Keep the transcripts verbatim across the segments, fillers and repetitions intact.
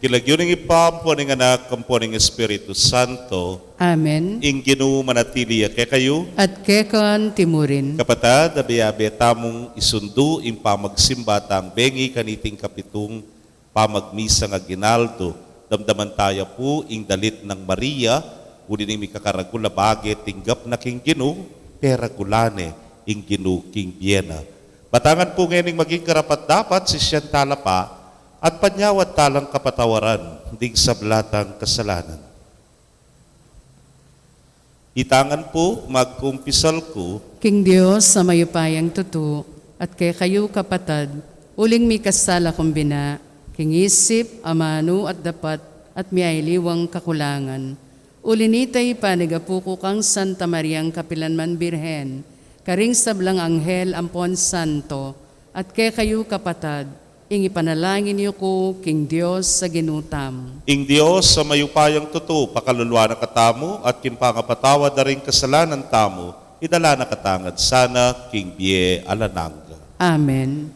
King lagyu ning Ibpa, ampo ning Anak, ampo ning Espiritu Santo. Amen. Ing Ginu manatili ya kekayu. At keka naman murin. Kapatad, abe-abe tamung isundu ing pamagsimba tang bengi kaniting kapitung pamagmisang aguinaldo. Damdaman taya pu ing dalit nang Maria, uli ning mikakaragul a bage tinggap na king Ginu, peragulan ne ing Ginu king bie na. Batangan pu ngening maging karapat-dapat, sisian tala pa, at panyawad talang kapatawaran ding sabla tang kasalanan. Itangan pu, magkumpisal ku king Dios a mayupayang tutu, at kekayu kapatad, uling mikasala kung bina, king isip, amanu at dapat, at miyaliwang kakulangan. Uli nita, ipanigapu ku kang Santa Mariang kapilanman Birhen, karing sablang anghel ampon santo, at kekayu kapatad, ing ipanalangin yu ku king Dios a Ginu tamu. Ing Dios a mayupayang tutu, pakaluluan na katamu, at king pangapatawad da ring kasalanan tamu, idala na katang sana king bie alang angga. Amen.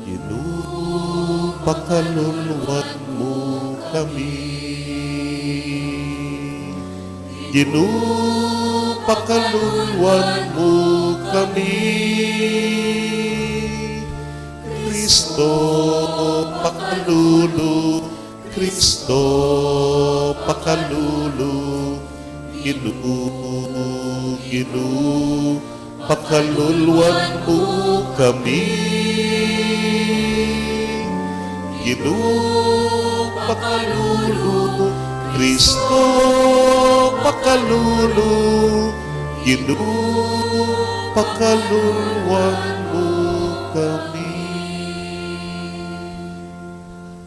Ginu, pakaluluan mu kami. Ginu, pakaluluan mu kami. Kristo, pakalulu, Kristo, pakalulu, Ginu, Ginu, pakaluluan mu kami. Ginu, pakalulu, Kristo, pakalulu, Ginu, pakaluluan mu kami.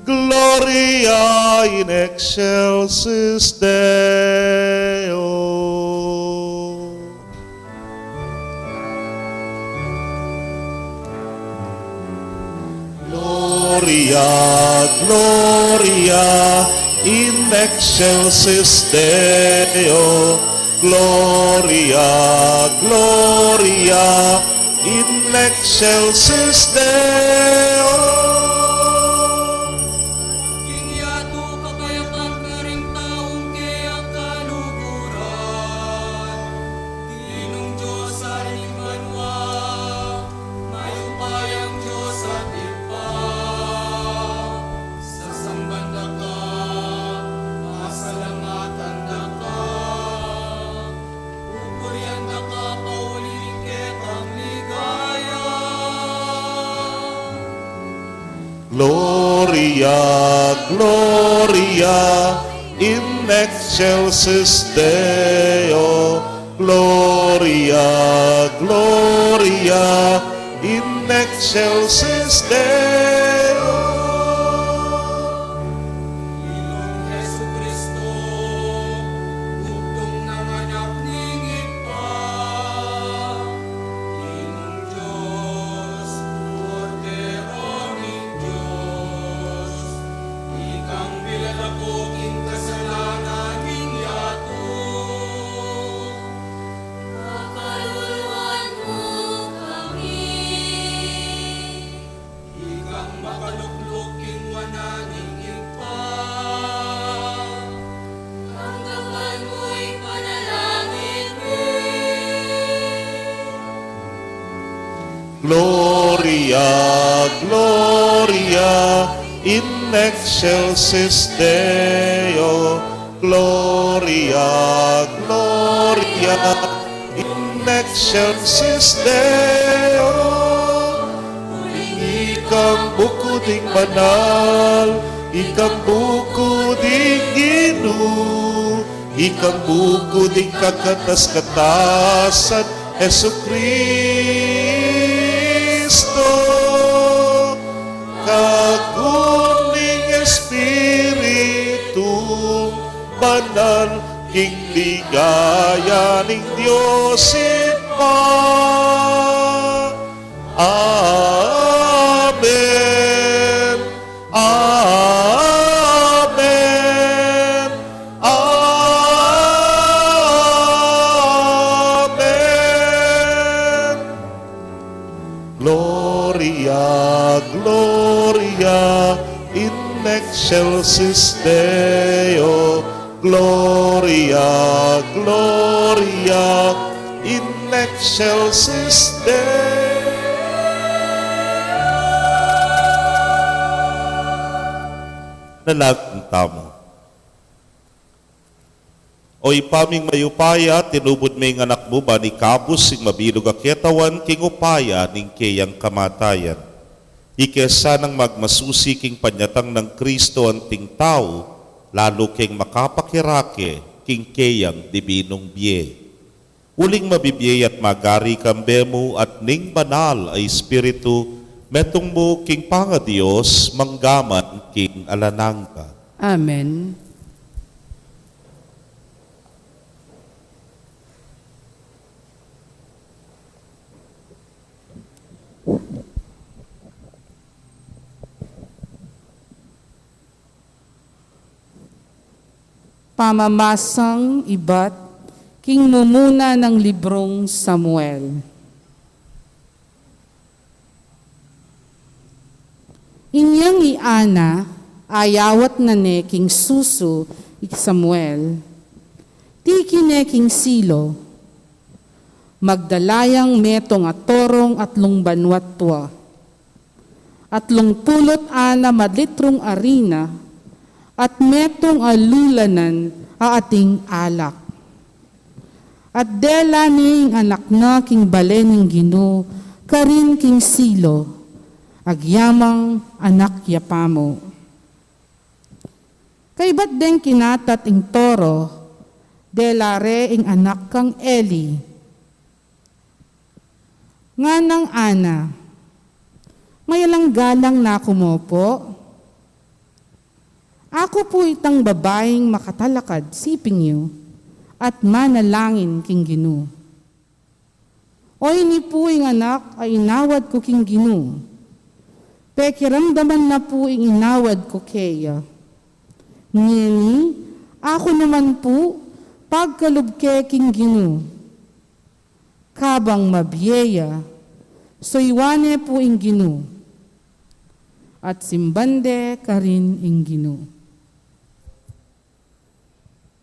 Gloria in excelsis Deo. Gloria, Gloria in excelsis Deo. Gloria, Gloria in excelsis Deo. King yatu kapayapan karing taung kayang kaluguran. Ginung Dios, Ari ning banua, mayupayang Dios at Ibpa, sasamban da ka, pasalamatan da ka, pupurian da ka pauli ning kekang ligaya. Gloria, Gloria in excelsis Deo. Gloria, Gloria in excelsis Deo. Ginung Jesucristo, bugtung nang Anak ning Ibpa, Ginung Dios, Kordero ning Dios, ikang milalako king kasalanan ning yatu. Pakaluluan mu kami. Ikang makalukluk king wanan ning Ibpa. Tanggapan mu ing panalangin mi. Gloria, Gloria in excelsis Deo. Gloria, Gloria in excelsis Deo. Ikang buku ding banal, ikang buku ding Ginu, ikang buku ding kakatas-katasan, Jesucristo. Kagum ning Espiritu Banal, king ligaya ning Dios Ibpa. Amen. Amen. Gloria, Gloria in excelsis Deo. Gloria, Gloria in excelsis Deo. Manalangin tamu. O Ibpa ming mayupaya, tinubud me ing Anak mu ban ikabus ing mabilug a katawan king upaya ning keyang kamatayan. Ike sanang magmasusi king panyatang nang Kristo anting tau, lalu keng makapakirake king keyang dibinung bie. Uling mabibie at magari kambe mu at ning Banal a Espiritu, metung mu king pangaDios, mangga man king alang angga. Amen. Pamamasang ibat king mumuna nang librung Samuel. Inyang i Ana, ayawat na ne king susu i Samuel, tiki ne king Silo. Magdala yang metung a torong atlung banua tua, atlung pulu't anam a litrung arina, at metung a lulanan a ating alak. At dela ne ing anak na king bale ning Ginu karin king Silo, agyamang, Anak ya pamu. Kaybat deng kinatat ing toro, dela re ing anak kang Eli. Nganang Ana, "Mayalang galang na ku mu pu. Aku pu itang babaing makatalakad siping yu, at manalangin king Ginu. Oyni pu ing anak a inawad ku king Ginu. Pekiramdaman na pu ing inawad ku keya. Ngeni, aku naman pu, pagkalub ke king Ginu." Kabang mabie ya, suyuan ne pu ing Ginu, at simban de karin ing Ginu.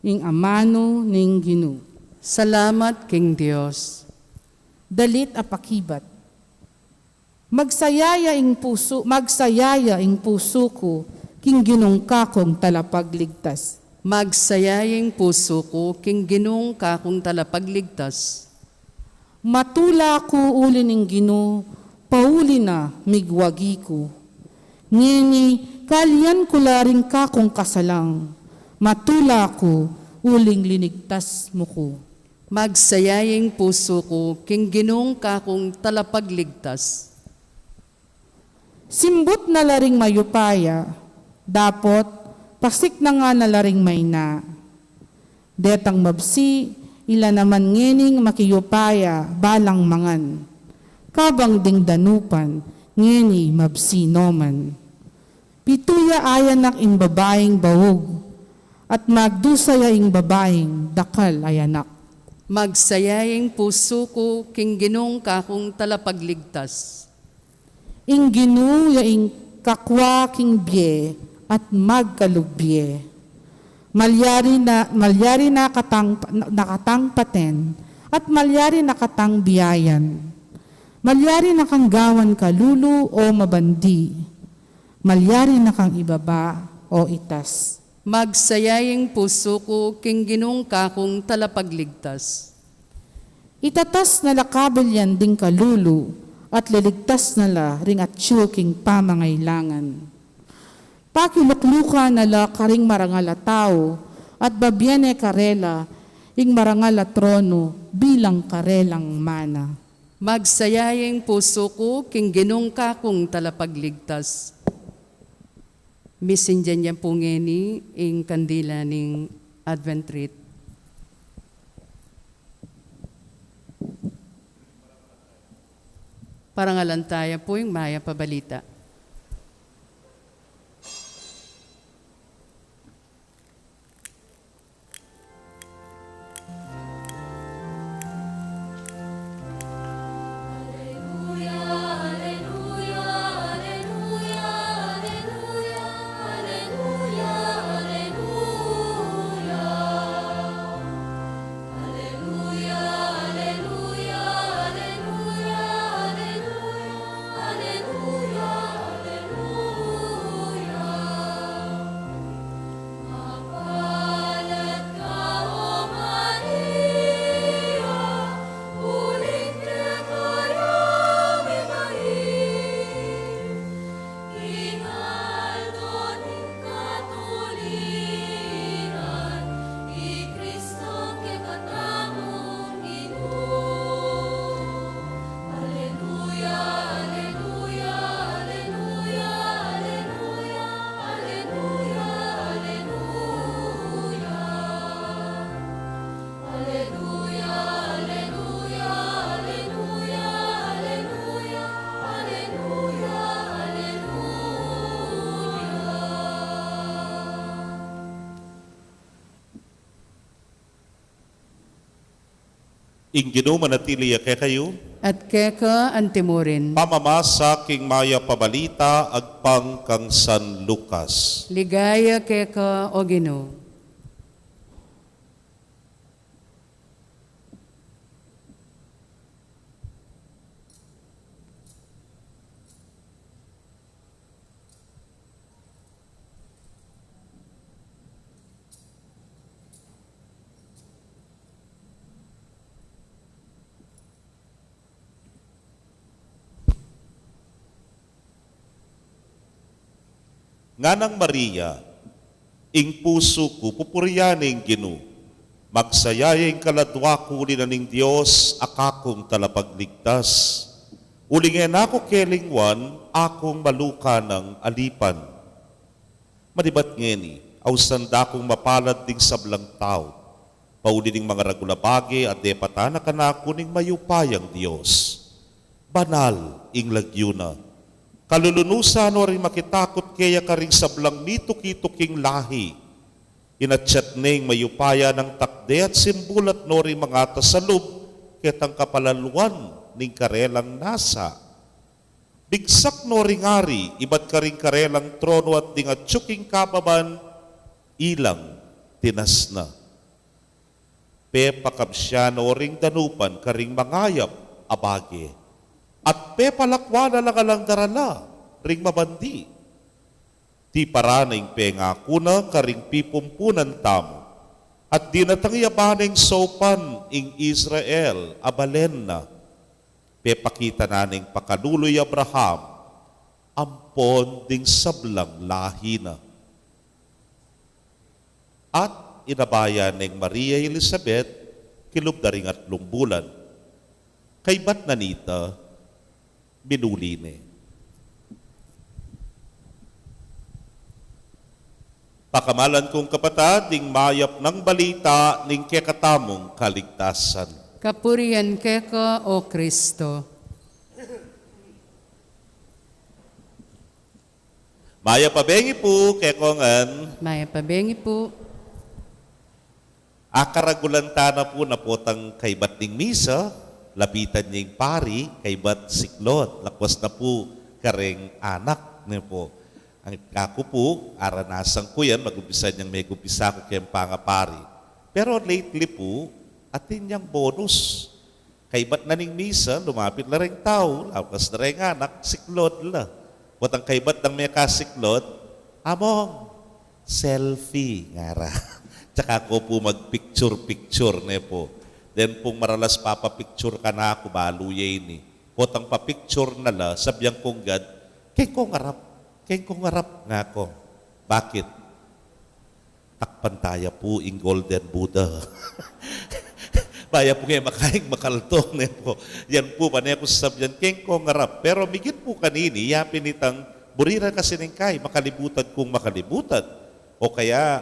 Ing amanu ning Ginu. Salamat king Dios. Dalit a pakibat. Magsaya ya ing pusu, magsaya ya ing pusu ku king Ginung kakung talapagligtas. Magsaya ya ing pusu ku king Ginung kakung talapagligtas. Matula ku uli ning Ginu, pauli na migwagi ku. Ngeni, kalian ku la ring kakung kasalang. Matula ku uling linigtas mu ku. Magsaya ya ing pusu ku king Ginung kakung talapagligtas. Simbut na la ring mayupaya, dapot pasiknangan na la ring maina. Detang mabsi, ila naman ngening makiyupaya balang mangan. Kabang ding danupan, ngeni mabsi no man. Pitu ya ayanak ing babaing baug, at magdusa ya ing babaing dakal ayanak. Magsaya ya ing pusu ku king Ginung kakung talapagligtas. Ing Ginu ya ing kakwa king bie at magkalub bie. Malyari na, malyari na katang, na katang paten, at malyari na katang biayan. Malyari na kang gawan kalulu o mabandi. Malyari na kang ibaba o itas. Magsaya ya ing pusu ku king Ginung kakung talapagligtas. Itatas na la kabilyan ding kalulu, at liligtas na la ring atyu king pamangailangan. Pakiluklukan na la karing marangal a tau, at babie ne karela ing marangal a tronu bilang karelang mana. Magsaya ya ing pusu ku king Ginung kakung talapagligtas. Misindian ya pu ngeni ing kandila ning Advent wreath. Parangalan taya pu ing mayap a balita. Ing Ginu manatili ya kekayu. At keka antimurin. Pamamasa king Mayap a Balita agpang kang San Lucas. Ligaya keka, O Ginu. Nganang Maria, ing pusu ku pupurian ing Ginu, magsaya ya ing kaladua ku uli na ning Dios a kakung talapagligtas. Uling e na ku kelingwan, akung maluka nang alipan. Manibat ngeni, ausan da kung mapalad ding sablang tau, pauli ning mangaragul a bage a depatan na kanaku ning mayupayang Dios. Banal ing lagyu na. Kalulunusan no ring makitakut keya karing sablang mituki-tuking lahi. Inatyat ne ing mayupaya nang takde at simbulat no ring mangatas a lub ketang kapalaluan ning karelang nasa. Bigsak no ring ari ibat karing karelang trono at ding atyu king kababan ilang tinas na. Pepakabsyan no ring danupan karing mangayap a bage, at pepalakwan na la ngan lang darala ring mabandi. Tiparan na ing pengaku na karing pipumpunan tamu, at dinatang ya ba ning saupan ing Israel a balen na. Pepakita na ning pakalulu i Abraham ampon ding sablang lahi na. At inabayan neng Maria i Elisabet kilub da ring atlung bulan. Kaybat na nita, minuli ne. Pakamalan kung kapatad, ing mayap nang balita ning kekatamung kaligtasan. Kapurian keka, O Kristo. Mayap a bengi pu kekongan. Mayap a bengi pu. Akaragulan tana pu na potang kaybat ning misa, lapitan ya ing pari, kaybat siklod, lakwas na pu kareng anak, ne pu. Ang aku pu, aranasan ku yan, mag-umpisa yang megumpisa ku keng pangapari. Pero lately pu, atin yang bonus. Kaybat na ning misa, lumapit la reng tau, lakwas na reng anak, siklod la. Potang kaybat nang mekasiklod, "Among, selfie," ngara. Tsaka ko pu magpicture-picture, ne pu. Then pung maralas papapicture kanaku, balu ye ini. Potang papicture na la, sabian kung gad, "Keng kong arap, keng kong arap," ngaku. Bakit? Takpan taya pu ing Golden Buddha. Baya pung e makaing makaltong, ne pu. Yan pu pane ku sasabian, "Keng kong arap." Pero migit pu kanini, yapin itang buri ra kasi ning kai, makalibutan kung makalibutan. O kaya,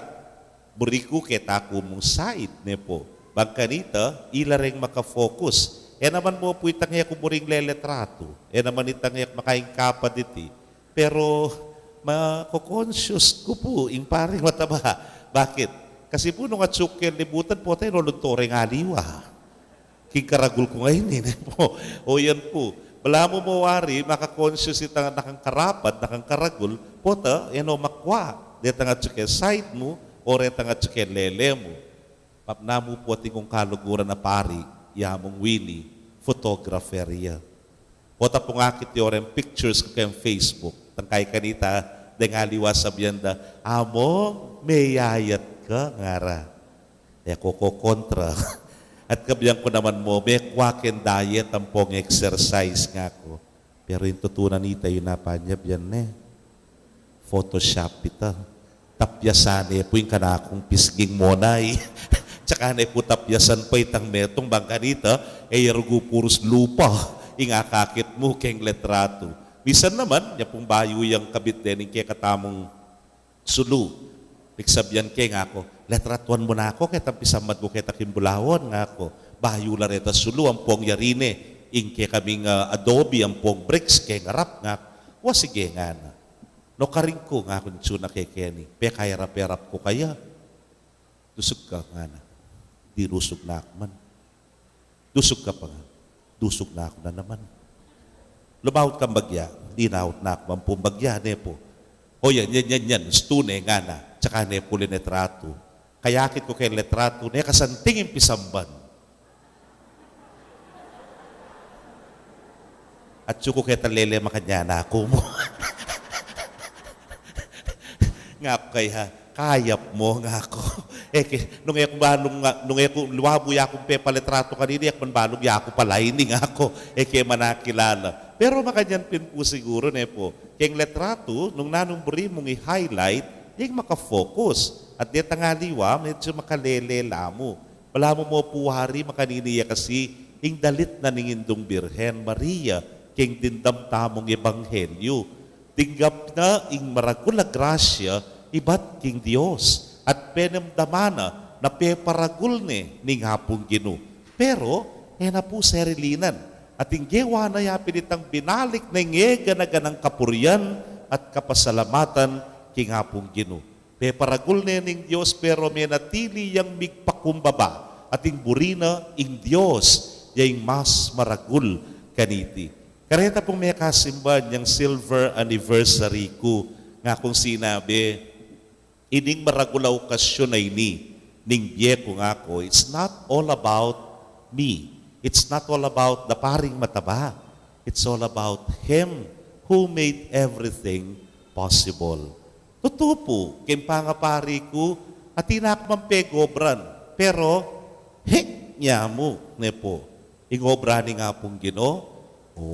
buri ku keta ku mung side, ne pu. Bang kanita, ila reng makafocus. E naman mu pu itang e ku buring leletratu. E naman itang e makaing kapad iti. Pero mako-conscious ku pu ing paring mataba. Bakit? Kasi pu nung atsu ku keng libutan, pota, inolunto reng aliwa. King karagul ku ngeni, ne pu. O yan pu. Balamu mu wari, maka-conscious itang nakang karapad, nakang karagul, pota, e no makwa. Detang atsu keng side mu, o retang atsu keng lele mu. Papnamu pu atin kung kaluguran a pari, ya mung Winnie, photographer ya. Pota pung akit yo reng pictures ku keng Facebook. Tangkay kanita, deng aliwa sabian da, "Among, meyayat ka," ngara. E ku kokontra. At kabian ku naman mu, "Mekwa keng diet ampong exercise," ngaku. Pero ing tutu na nita, yu na panyabyan ne. Photoshop ita. Tapyasan ne pu ing kanakung pisging monay. Tsaka ne pu tapyasan pa itang metung bang kanita, e ya rugu purus lupa ing akakit mu keng letratu. Misan naman, ya pung bayu yang kabit dening kekatamung sulu. Pigsabian ke ngaku, "Letratuan mu na ku, ketang pisamad ku keta king bulawan," ngaku. "Bayu la reta sulu ampong yari ne ing kekaming, ah, adobe ampong bricks keng arap," ngaku. "Wa, sige," ngana. "No karin ku," ngaku, "itsu na kekeni, pekayarap-yarap ku kaya." "Dusug ka," ngana. Dirusug na ku man. Dusug ka pa nga. Dusug na ku na naman. Lumaut kang bagya, linaut na ku man pung bagya, ne po. O yan, yan, yan, yan, ustu ne ngana. Tsaka ne po linetratu. Kayakit ku keng litratu, ne kasanting ing pisamban. Atsu ku keta lele makanyan na ku mu. Nga ku kaya, kayap mu nga ku. E ke, nung e ku balung nga, nung e ku luwabu ya kung pepalitratu kanini, e ku man balung ya ku pala ini nga ku. E ke man akilala. Pero makanyan pin pu siguru ne pu. Keng litratu, nung nanung buri mung i-highlight, ing makafocus. At detang aliwa, medyo makalele la mu. Balamu mu pu wari makanini ya kasi ing dalit na ning Indung Birhen Maria, keng dimdam tamung ebanghelyu. Tinggap na ing maragul a grasya ibat king Dios, at penamdaman na na peparagul ne ning Apung Ginu. Pero, e na pu serilinan, at ing gewa na ya pin itang binalik na ing eganaganang kapurian at kapasalamatan king Apung Ginu. Peparagul ne ning Dios, pero menatili yang migpakumbaba, at ing buri na ing Dios ya ing mas maragul kaniti. Kareta pung mekasimba niyang silver anniversary ku, nga kung sinabi, ining maragul a okasyon a ini ning bie ku nga ku, it's not all about me. It's not all about the paring mataba. It's all about Him who made everything possible. Tutu pu, keng pangapari ku, atin na ku mang pegobran. Pero, he, nyamu, ne pu. Ing obra ning Apung Ginu, o,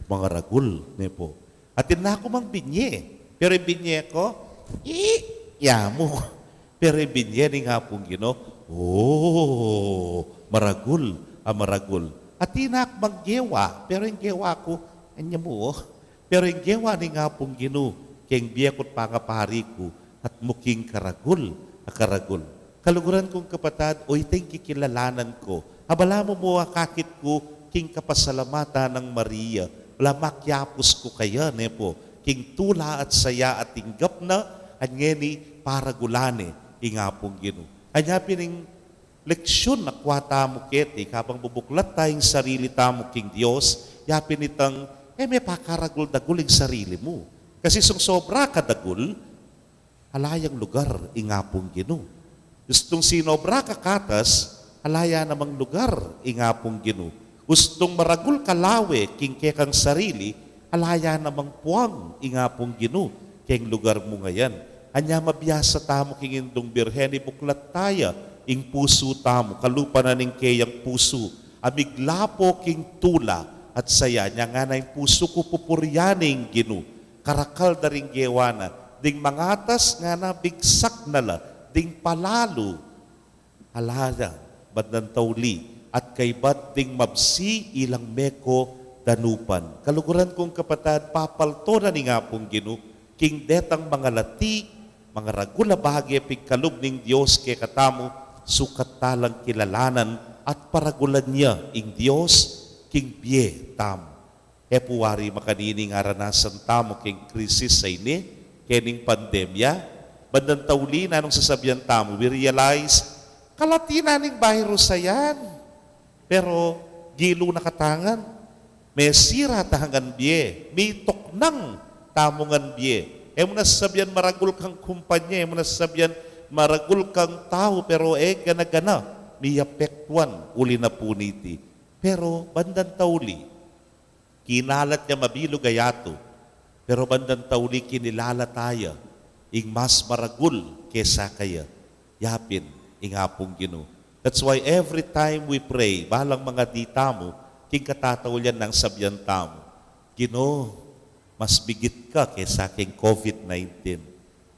mangaragul, ne pu. Atin na ku mang binye. Pero ing binye ku, i, nyamu. Pero ing binye ning Apung Ginu, o, maragul, a maragul. Atin na ku mang gewa. Pero ing gewa ku, nyamu, o. Pero ing gewa ning Apung Ginu, keng bie ku't pangapari ku, at mu king karagul, a karagul. Kaluguran kung kapatad, o ita ing kikilalanan ku. A balamu mu akakit ku, king kapasalamatan nang Maria. Balamu akyapus ku kaya, ne pu. King tula at saya a tinggap na, at ngeni paragulan ne, ing Apung Ginu. Anya pin ing leksyun a kua tamu keti, kabang bubuklat ta ing sarili tamu king Dios, ya pin itang, e me pakaragul-dagul ing sarili mu. Kasi sung sobra ka dagul, ala yang lugar ing Apung Ginu. Ustung sinobra ka katas, ala ya namang lugar ing Apung Ginu. Ustung maragul ka lawe king kekang sarili, ala ya namang puang ing Apung Ginu keng lugar mu ngayan. Anya mabiasa tamu king Indung Birhen, ibuklat ta ya ing pusu tamu, kalupa na ning keyang pusu, a miglapo king tula at saya. Nya ngana, ing pusu ku pupurian ne ing Ginu, karakal da ring gewa na, ding mangatas ngana bigsak na la, ding palalu ala ya, bandang tauli, at kaybat ding mabsi ilang meko danupan. Kaluguran kung kapatad, papalto na ning Apung Ginu king detang mangalati, mangaragul a bage pigkalub ning Dios kekatamu, sukat ta lang kilalanan at paragulan ya ing Dios king bie tamu. E pu wari makanini ing aranasan tamu keng krisis a ini, kening pandemya, bandang tauli nanung sasabian tamu, we realize, kalati na ning virus a yan. Pero, gilu na kata ngan, mesira ta ngan bie, mituknang tamu ngan bie. E mu na sasabian maragul kang kumpanya, e mu na sasabian maragul kang tau, pero e gana-gana, miyapektuan uli na pu niti. Pero, bandang tauli, kinalat ya mabilug a yatu, pero bandang tauli kinilala ta ya ing mas maragul kesa kaya, ya pin ing Apung Ginu. That's why every time we pray, balang mangadi tamu, king katataulian nang sabian tamu, Ginu, mas bigit ka kesa keng covid nineteen.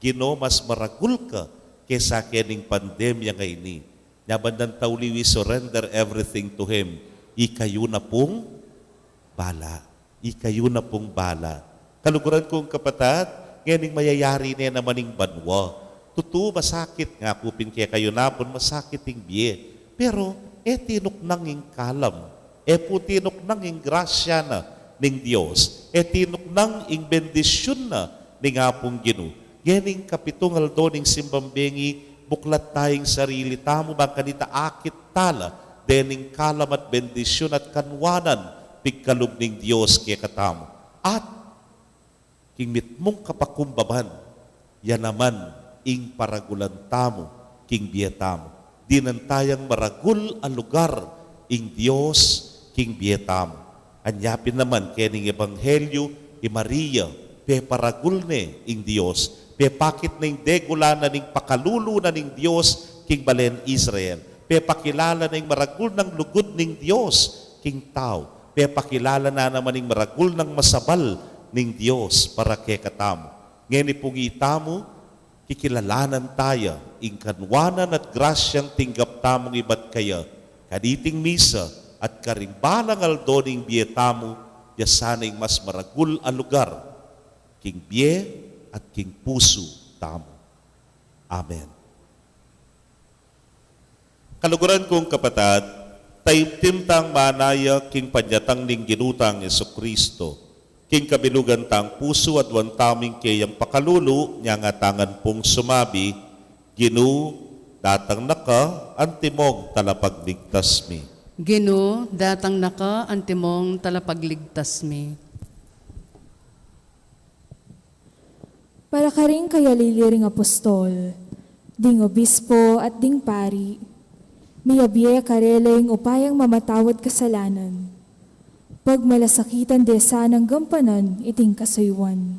Ginu, mas maragul ka kesa kening pandemya a ini. Nya bandang tauli, we surrender everything to Him. Ikayu na pung bala. Ikayu na pung bala. Kaluguran kung kapatad, ngening mayayari ne naman ing banua. Tutu, masakit, nga ku pin kekayu napun, masakit ing bie. Pero, e tinuknang ing kalam. E pu tinuknang ing grasya na ning Dios. E tinuknang ing bendisyun na ning Apung Ginu. Ngening kapitung aldo ning simbang bengi, buklat ta ing sarili tamu, bang kanita akit ta la dening kalam at bendisyun at kanwanan pigkalub ning Dios kekatamu. At king mitmung kapakumbaban, ya naman ing paragulan tamu king bie tamu. Dinan tayang maragul a lugar ing Dios king bie tamu. Anya pin naman kening ebanghelyu, i Maria, peparagul ne ing Dios, pepakit ne ing degulan na ning pakalulu na ning Dios king balen Israel, pepakilala ne ing maragul nang lugud ning Dios king tau, pepakilala na naman ing maragul nang masabal ning Dios para kekatamu. Ngeni pung itamu, kikilalanan taya ing kanwanan at grasyang tinggap tamung ibat kaya, kaniting misa at karing balang aldo ning bie tamu, ya sana ing mas maragul a lugar king bie at king pusu tamu. Amen. Kaluguran kung kapatad, taimtim tang manaya king panyatang ning Ginu tang Jesucristo. King kabilugan tang pusu, aduan tamu ing keyang pakalulu, nyang atangan pung sumabi, Ginu, datang na ka, antimong talapagligtas mi. Ginu, datang na ka, antimong talapagligtas mi. Para karing kayalili ring apostol, ding obispo at ding pari, miyabie karela ing upayang mamatawad kasalanan. Pagmalasakitan de sanang gampanan iting kasuyuan.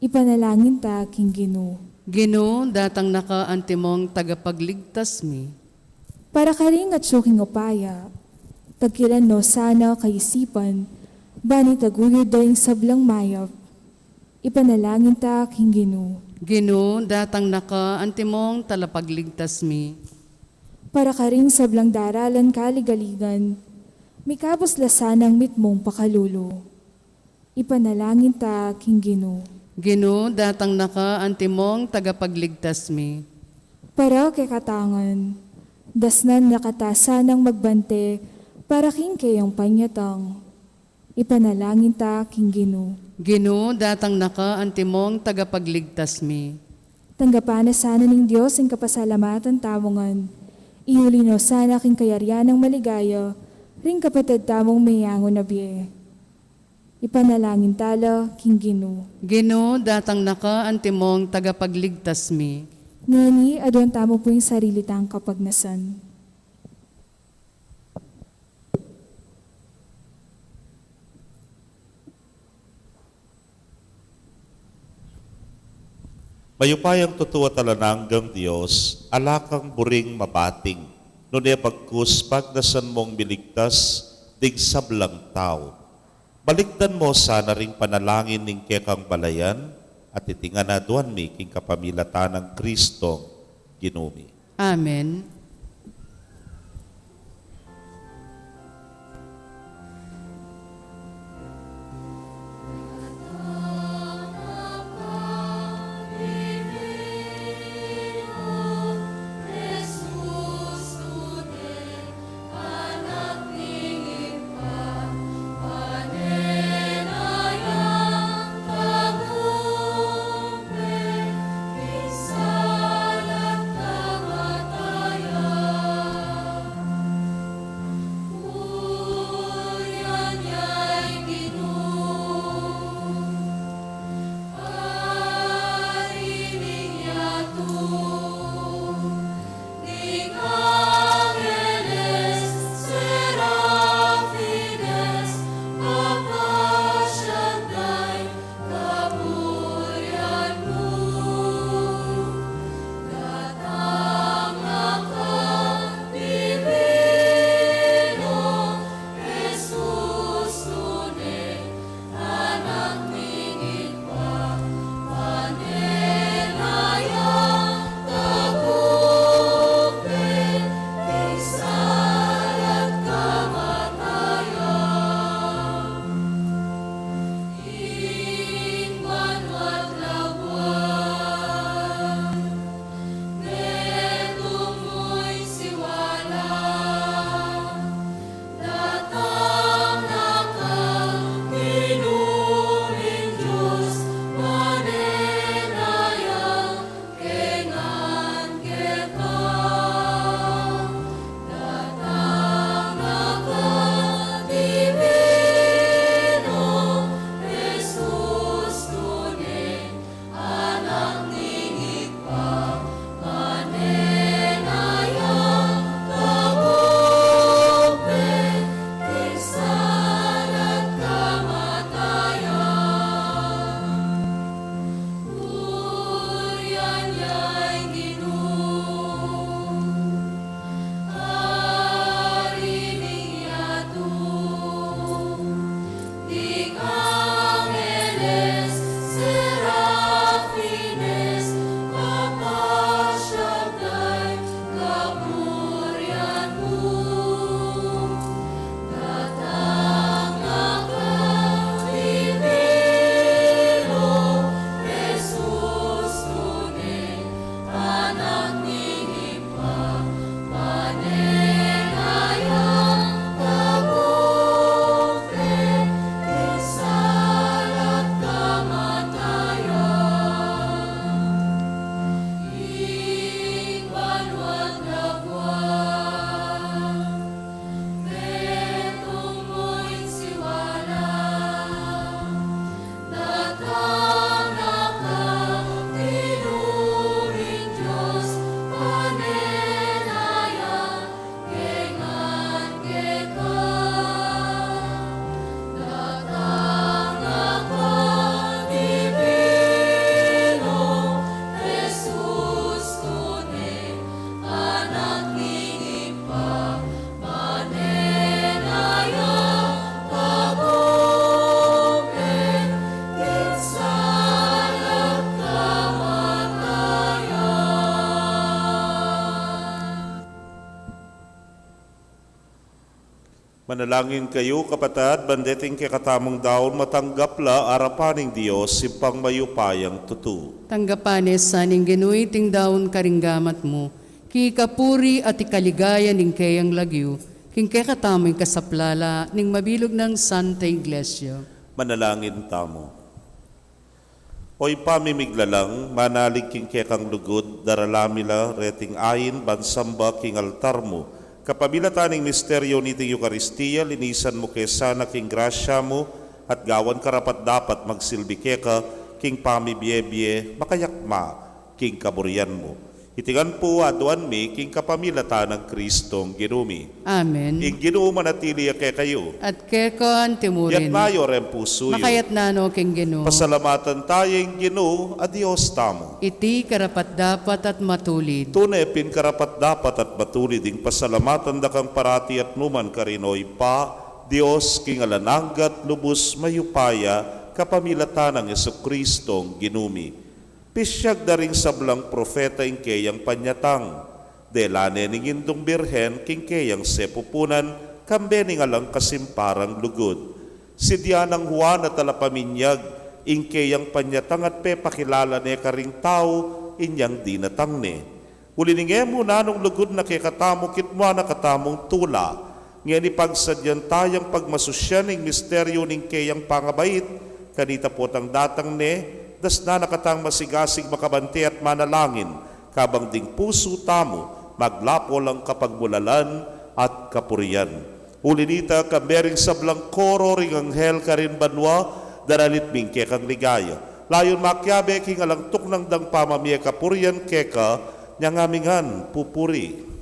Ipanalangin ta king Ginu. Ginu, datang na ka, antimong tagapagligtas mi. Para karing atyu king upaya, tagkilan no sana kaisipan, ban itaguyud da ing sablang mayap. Ipanalangin ta king Ginu. Ginu, datang na ka, antimong talapagligtas mi. Para karing sablang daralan kaligaligan, mikabus la sanang mitmung pakalulu. Ipanalangin ta king Ginu. Ginu, datang na ka, antimong tagapagligtas mi. Para kekatangan, dasnan na ka ta sanang magbante para king keyang panyatang. Ipanalangin ta king Ginu. Ginu, datang na ka, antimong tagapagligtas mi. Tanggapan na sana ning Dios ing kapasalamatan tamu ngan. Iuli no sana king kayarian nang maligaya ring kapatad tamung meyangu na bie. Ipanalangin ta la king Ginu. Ginu, datang na ka, antimong tagapagligtas mi. Ngeni, aduan tamu pu ing sarili tang kapagnasan. Mayupayang tutu at alang anggang Dios, ala kang buring mabating, nune bagkus pagnasan mong miligtas ding sablang tau. Balikdan mo sana ring panalangin ning kekang balayan, at iti ngan aduan mi king kapamilatan nang Kristong Ginu mi. Amen. Manalangin kayu, kapatad, ban deting kekatamung daun matanggap la arapan ning Dios, Ibpang mayupayang tutu. Tanggapan ne sa ning Ginu iting daun karing gamat mu, king ikapuri at ikaligaya ning keyang lagyu, king kekatamu ing kasaplala ning mabilug nang Santa Iglesia. Manalangin tamu. O Ibpa ming miglalang, manalig king kekang lugud, darala mi la reting ain ban samba king altar mu. Kapamilatan ning misteryu niting Eukaristia, linisan mu ke sana king grasya mu, at gawan karapat-dapat magsilbi keka king pamibie-bie makayakma king kaburian mu. Iti ngan pu aduan mi king kapamilatan nang Kristong Ginu mi. Amen. Ing Ginu manatili ya kekayu. At keka antimurin. Itas yu reng pusu yu. Makaitas no king Ginu. Pasalamatan taya ing Ginu a Dios tamu. Iti karapat-dapat at matulid. Tune pin karapat-dapat at matulid ing pasalamatan da kang parati at nukarin man, O Ibpa, Dios king alang angga at lubus mayupaya, kapamilatan nang Jesukristong Ginu mi. Pisiag da ring sablang propeta ing keyang panyatang. Dela ne ning Indung Birhen king keyang sepupunan, kambe ning alang kasimparang lugud. Sidya nang Juan a Talapaminyag ing keyang panyatang at pepakilala ne karing tau inyang dinatang ne. Uli ning e mu nanung lugud na kekatamu, kinua na katamung tula. Ngeni pagsadyan tayang pagmasusyan ing misteryu ning keyang pangabait, kanita potang datang ne, dasnan na katang masigasig makabante at manalangin, kabang ding pusu tamu maglapo lang kapagmulalan at kapurian. Uli nita, kambe ring sablang koro ring anghel karin banua, daralit mi ing kekang ligaya. Layun makiabe king alang tuknang dang pamamie kapurian keka, inya ngami ngan pupuri.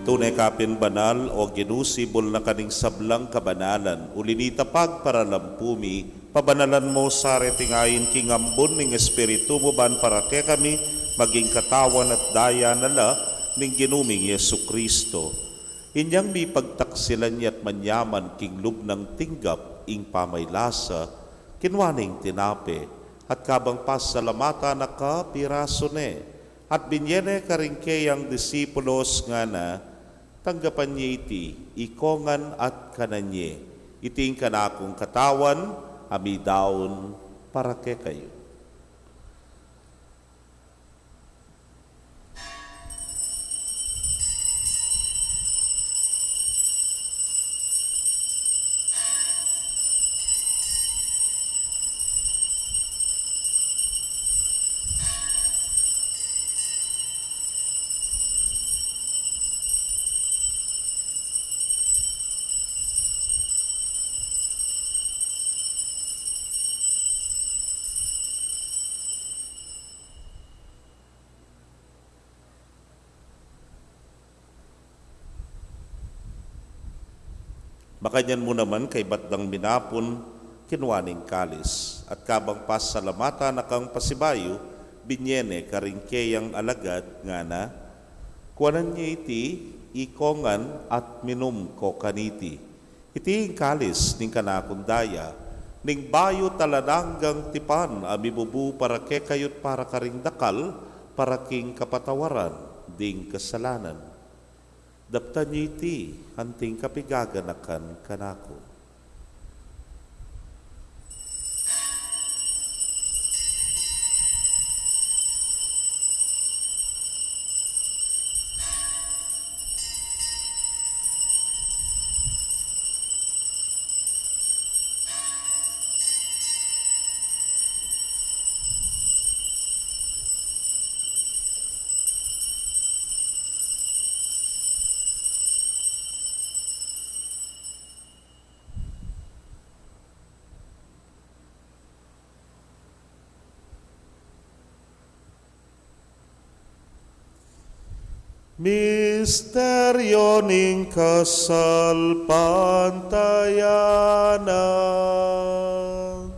Tune ka pin banal, O Ginu, sibul na ka ning sablang kabanalan. Uli nita pagparalampu mi, pabanalan mu sa reting ain king ambun ning Espiritu mu ban para kekami maging katawan at daya na la ning Ginu ming Jesucristo. Inyang mipagtaksilan ya at manyaman king lub nang tinggap ing pamaylasa, kinua ne ing tinape, at kabang pasalamatan na ka, pirasu ne, at binye ne karing keyang disipulos ngana, tanggapan ye iti ikongan at kanan ye, iti ing kanakung katawan a midaun para kekayu. Makanyan mu naman kaibat dang minapun, kinua ne ing kalis, at kabang pasalamatan na kang pasibayu, binye ne karing keyang alagad ngana, kuanan ye iti ikongan at minum ko kaniti. Iti ing kalis ning kanakung daya, ning bayu at alang anggang tipan a mibubu para kekayu't para karing dakal, para king kapatawaran ding kasalanan. Daptan yu iti anting kapigaganakan kanaku. Misteryo ning kasalpantayanan.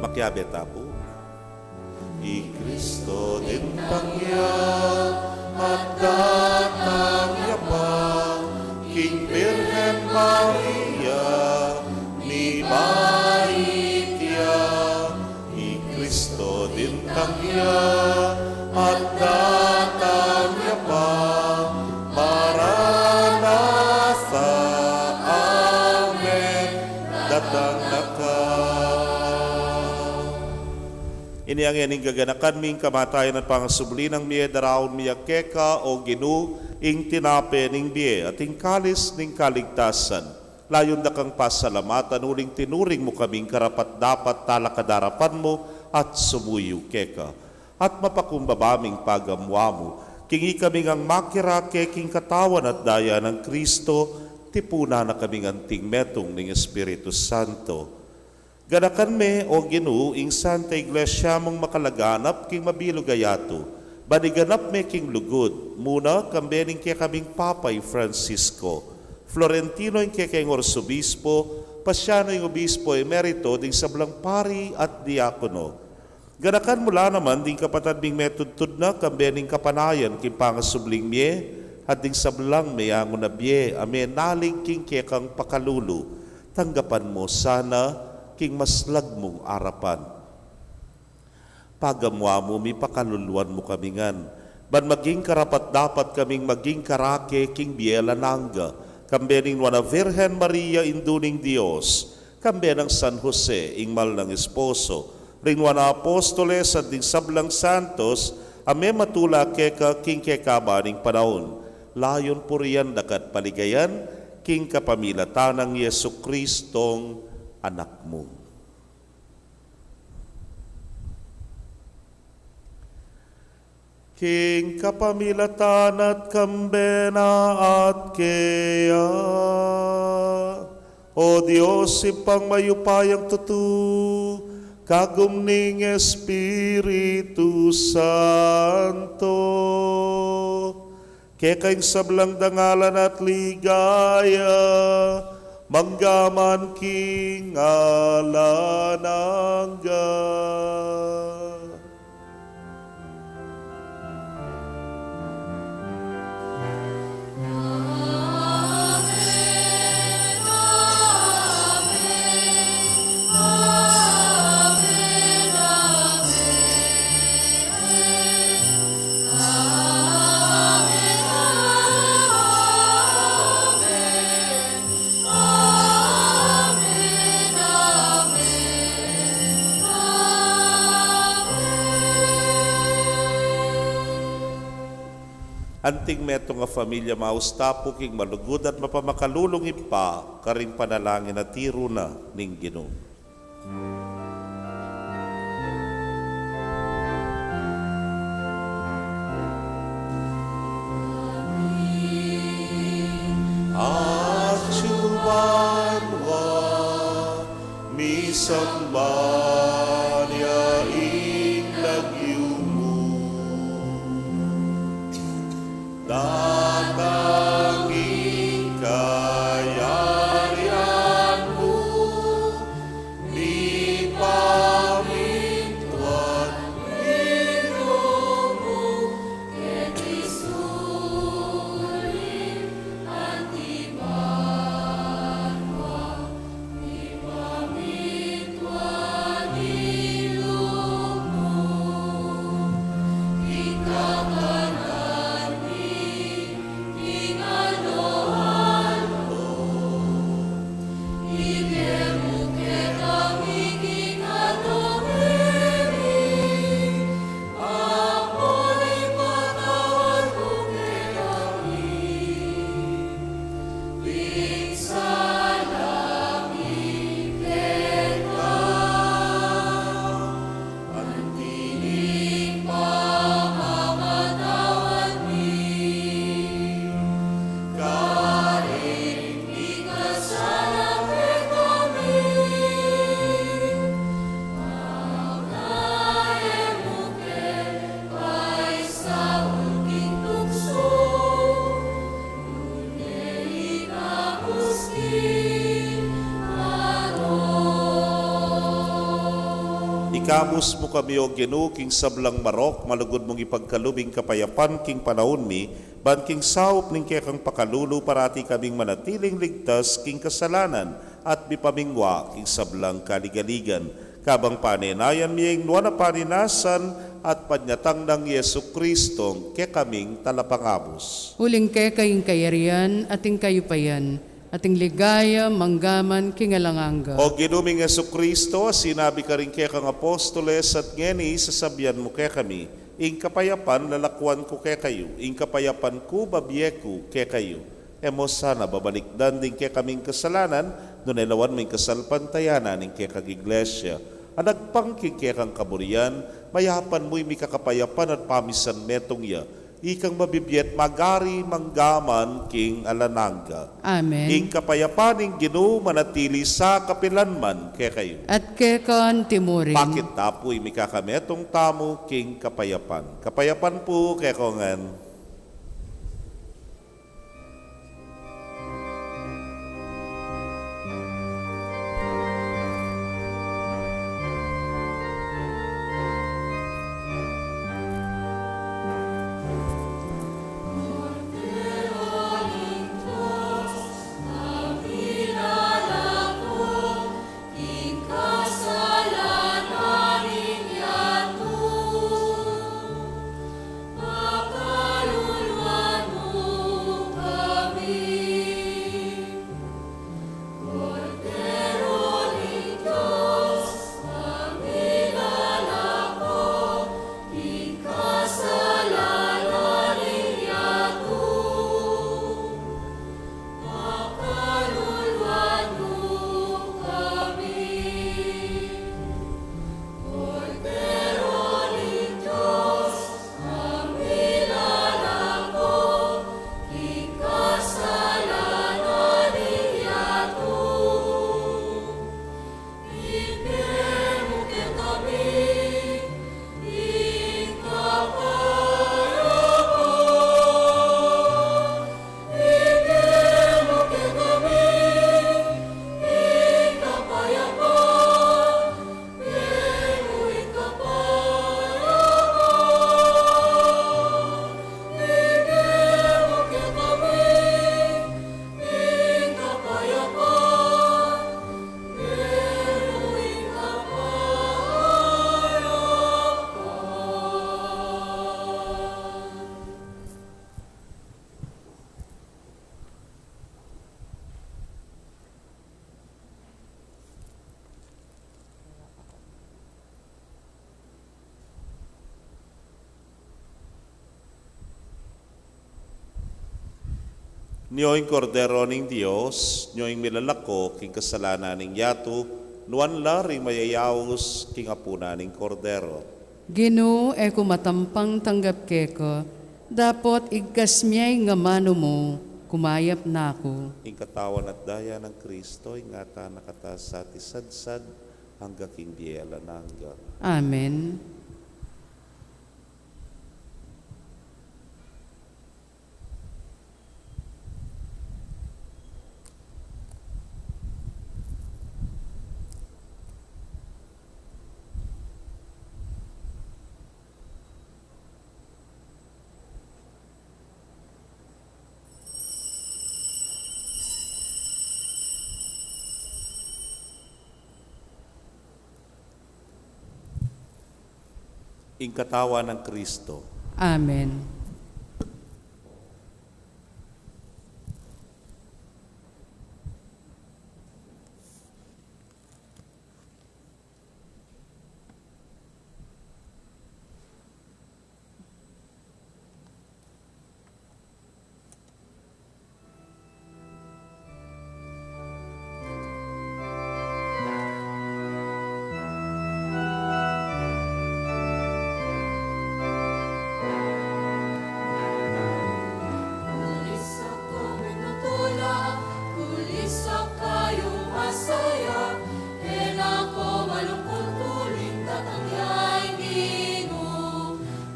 Makiabe tamu. I Kristo dintang ya, at datang ya pa king Birhen Maria, mibait ya. I Kristo dintang ya, at datang ya pa. Maranatha. Amen. Datang na ka. Ini ngeni ing gaganakan mi, ing kamatayan at pangasubli nang mie, daraun mi ya keka, o Ginu, ing tinape ning bie at ing kalis ning kaligtasan. Layun da kang pasalamatan uling tinuring mu kaming karapat-dapat talakad king arapan mu at sumuyu keka. At mapakumbaba ming pagamuan mu king ikami ngang makirake king katawan at daya nang Kristo, tipunan na kaming anting metung ning Espiritu Santo. Ganakan me, o Ginu, ing Santa Iglesia mung makalaganap king mabilug a yatu, ban iganap me king lugud, muna kambe ning kekaming Papa i Francisco, Florentino ing kekeng Arsobispo, Pasiano ing Obispo Emerito, ding sablang pari at diakono. Ganakan mu la naman ding kapatad ming metudtud na kambe ning kapanayan king pangasubling mie, at ding sablang meangu na bie a menalig king kekang pakalulu. Tanggapan mu sana king maslag mung arapan. Pagamuan mu, mipakaluluan mu kami ngan, ban maging karapat-dapat kaming maging karake king bie alang angga, kambe ning Nuan a Virgen Maria, Indu ning Dios, kambe nang San Jose, ing mal nang esposo, ring Nuan a Apostoles at ding sablang santos a mematula keka king kekaban ning panaun, layun purian daka at paligayan king kapamilatan nang Jesucristong Anak mu. King kapamilatan na at kambe na at keya, o Dios, Ibpang mayupayang tutu, kagum ning Espiritu Santo, keka ing sablang dangalan at ligaya, mangga man king alang angga. Anting metung a familia, maus ta pu king malugud at mapamakalulung Ibpa, karing panalangin a tiru na ning Ginu. Atyu banua, misamban ya ing lagyu mu. Datang ing kayarian mu, mipamintuan ing lub mu, keti sulip anti banua, mipamintuan ing lub Iabus mu kami, O Ginu, king sablang marok, malugud mung ipagkalub ing kapayapan king panaun mi, ban king saup ning kekang pakalulu parati kaming manatiling ligtas king kasalanan at mipamingwa king sablang kaligaligan. Kabang panenayan mi ing nuan a paninasan at panyatang nang Jesu Kristo, kekaming talapangabus. Uling keka ing kayarian at ing kayupayan, at ing ligaya mangga man king alang angga. O Ginu ming Jesu Kristo, a sinabi karing kekang apostoles at ngeni sasabian mu kekami, ing kapayapan lalakwan ku kekayu, ing kapayapan ku babie ku kekayu. E mu sana babalikdan ding kekaming kasalanan, nune lawan mu ing kasalpantayanan ning kekang Iglesia a nagpang king kekang kaburian, mayapan mu ing mikakapayapan at pamisan metung ya, ikang mabibie at magari mangga man king alang angga. Amen. Ing kapayapan ning Ginu manatili sa kapilan man kekayu. At keka mu rin. Pakit ta pu ing mikakametung tamu king kapayapan. Kapayapan pu kekongan. Nyo ing Kordero ning Dios, nyo ing milalako king kasalanan ning yatu, nuan la ring mayayaus king apunan ning Kordero. Ginu, e ku matampang tanggap keka, dapot igkas me ing amanu mu, kumayap na ku. Ing katawan at daya nang Kristo, ingatan na kata sa tisadsad, angga king bie alang angga. Amen. Ing katawan nang Kristo. Amen.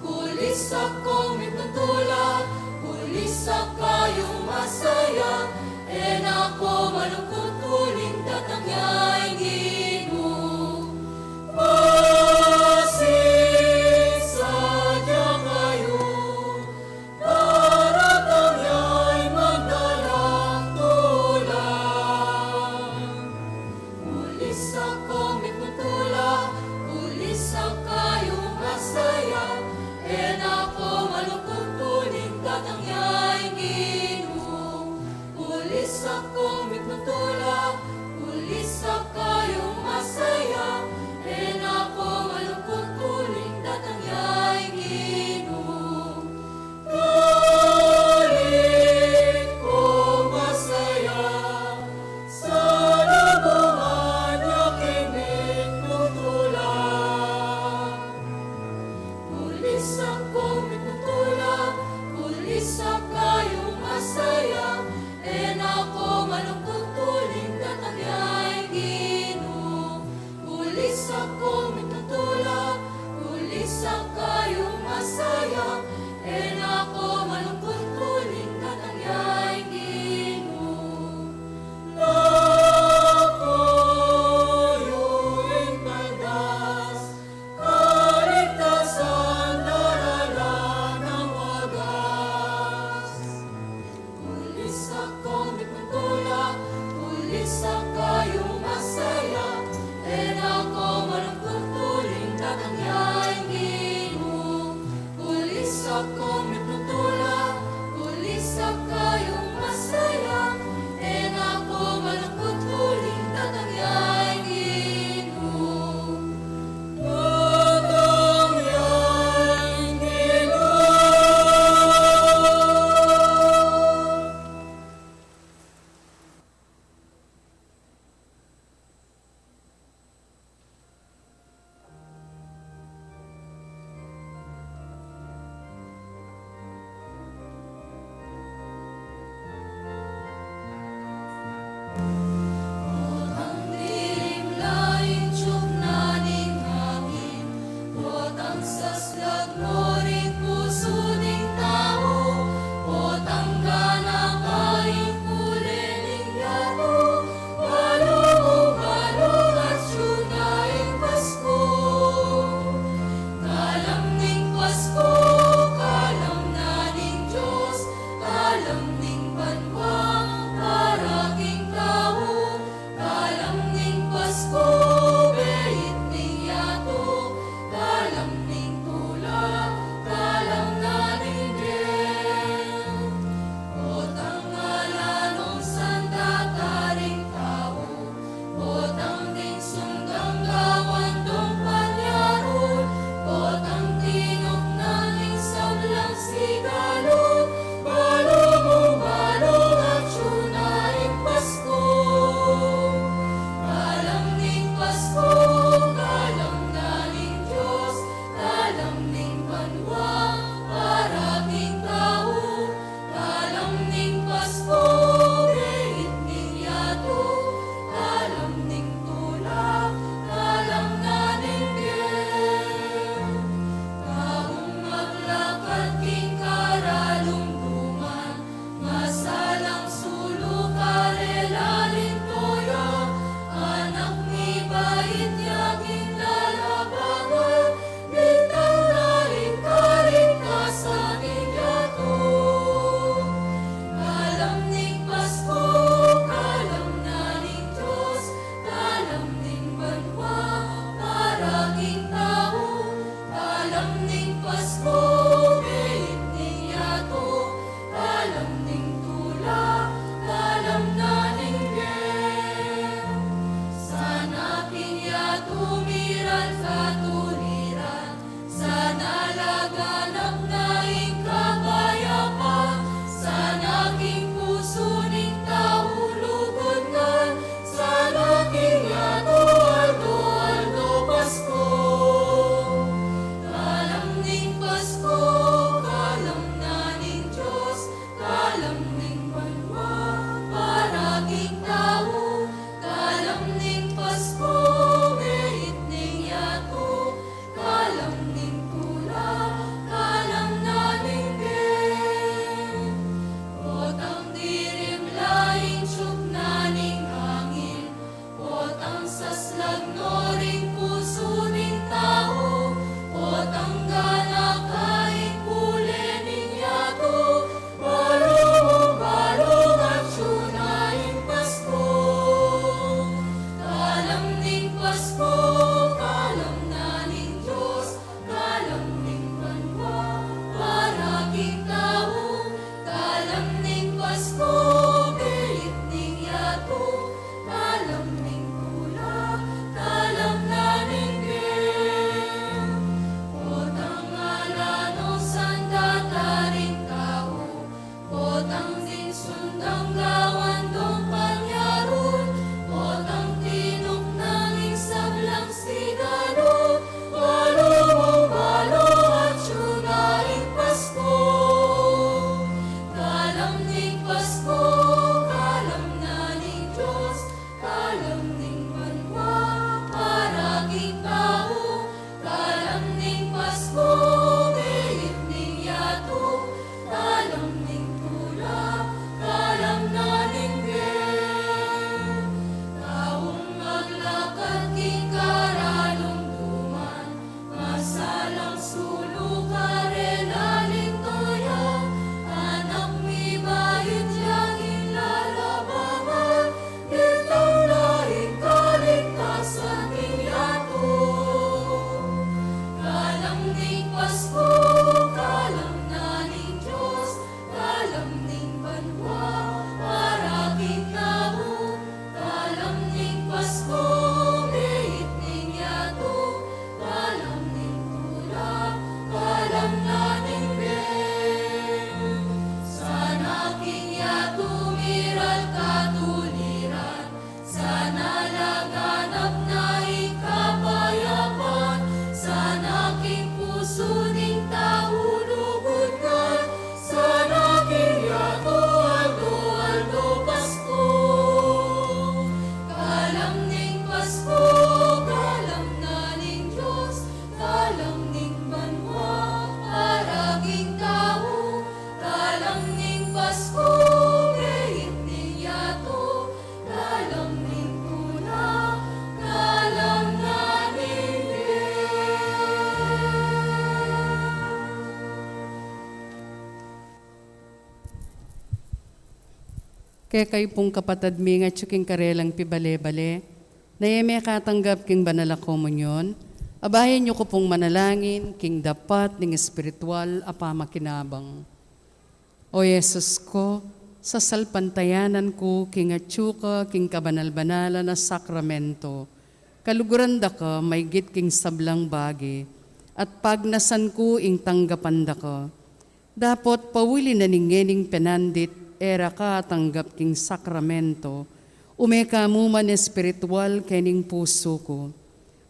Kulis sa kayung mitutula, kulis sa kayung masaya, e na ko malungkut uling datang ya ing Ginu. Kulisak kung mitutula, kulisak kayung masaya, e na ku malungkut uling datang ya ing Ginu. Kulisak kung mitutula, kulisak kayung masaya, e na ku malungkut uling datang ya ing Ginu. Naku yu ing paldas, kaligtasan daralan nang wagas. Kulisak kung mitutula, kulisak kayung masaya, e na ku malungkut uling datang ya ing Ginu. Kulisak kung mitutula, kulisak kayung masaya, e na ku malungkut uling datang ya ing Ginu. Datang ya ing Ginu. Potang dilim la ing tiuk na ning angin, potang saslag no ring pusu ning tau, potang ganaka ing kule ning yatu, balu mung balu atyu na ing Pasku. Kalam ning Pasku, kalam na ning Dios, kalam ning banua para king tau, kalam ning Pasku, beit ning yatu, kalam ning tula, kalam na ning bie. Potang ala nung santa taring tau, potang ning sunggang gawan dong panyarun, potang tinuk na ning sablang sigalu, balu mung balu atyu na ing Pasku. Kalam ning Pasku, kalam na ning Dios, kalam ning banua para king tau, kalam ning Pasku, beit ning yatu, kalam ning tula, kalam na ning bie. Kaung maglakad king karalumduman, masalang sulu karela ning toya, anak ni bait ya king lalabangan, bintang na ning kaligtasan ning yatu. Kalam ning Pasku, kalam na ning Dios, kalam ning banua para king tau, kalam ning Pasku, beit ning yatu, kalam ning tula, kalam na ning bie. Sana king yatu miran katuliran, sana laganap na ing kapayapan, sana king pusu ning tau lugud ngan, sana king yatu aldo-aldo Pasku. Kalam ning Pasku, Kekayu pung kapatad mi ngan atyu king karelang pibale-bale, na e mekatanggap king banal a komunyon, abayan yu ku pung manalangin king dapat ning espiritual a pamakinabang. O Jesus ku, sasalpantayanan ku king atyu ka king kabanal-banalan a sakramento, kaluguran da ka maigit king sablang bage, at pagnasan ku ing tanggapan da ka. Dapot pauli na ning ngening penandit, e ra ka atanggap king sakramento, ume ka mu man espiritual kening pusu ku.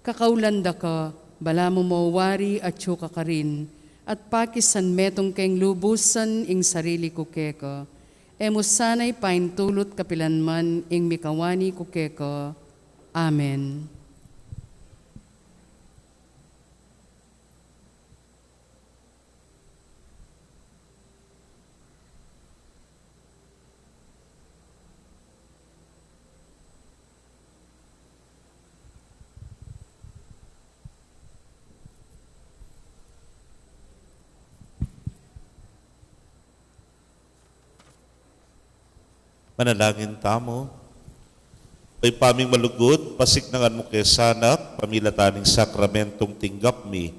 Kakaulan da ka, balamu mo wari atyu ka karin, at pakisan metung keng lubusan ing sarili ku keka. E mu sana ipaintulut kapilan man ing mikawani ku keka. Amen. Manalangin tamu. O Ibpa ming malugud, pasiknangan mu ke sana pamilatan ning sakramentong tinggap mi.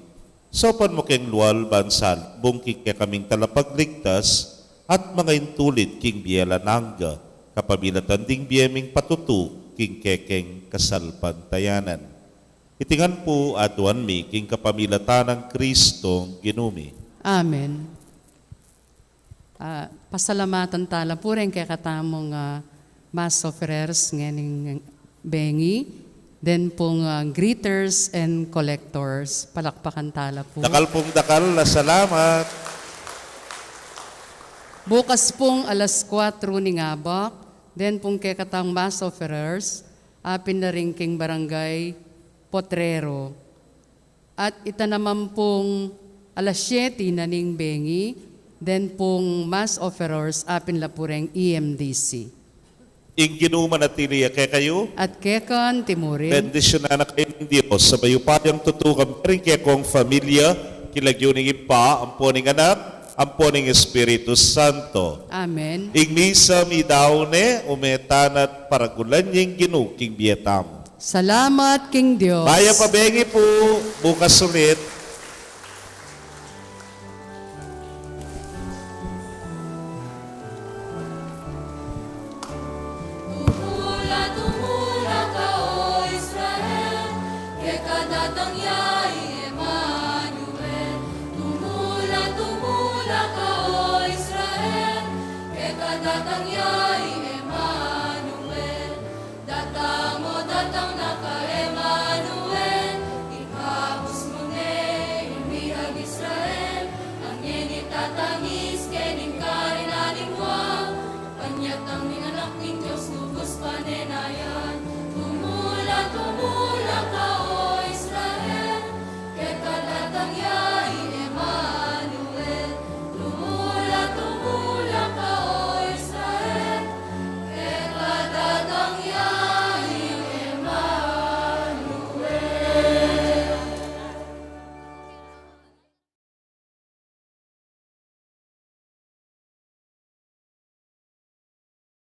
Saupan mu keng lual ban salbung king kekaming talapagligtas at mangaintulit king bie alang angga, kapamilatan ding bie ming patutu king kekeng kasalpantayanan. Iti ngan pu aduan mi king kapamilatan nang Kristong Ginu mi. Amen. Ah, pasalamatan tala pu reng kekatamung, ah, mass offerers ngening bengi, den pung, ah, greeters and collectors. Palakpakan tala pu. Dakal pung dakal a salamat. Bukas pung alas kuatro ning abak, den pung kekatang mass offerers, apin na rin king Barangay Potrero. At ita naman pung alas siyete na ning bengi, den pung mass offerers, apin la pu reng E M D C. Ing Ginu manatili ya kekayu. At keka antimurin. Bendisyunan na kayu ning Dios a mayupayang tutu, karing kekong familia, king lagyu ning Ibpa, ampo ning Anak, ampo ning Espiritu Santo. Amen. Ing misa meyari ne, ume tana at paragulan ya ing Ginu king bie tamu. Salamat king Dios. Mayap a bengi pu, bukas ulit.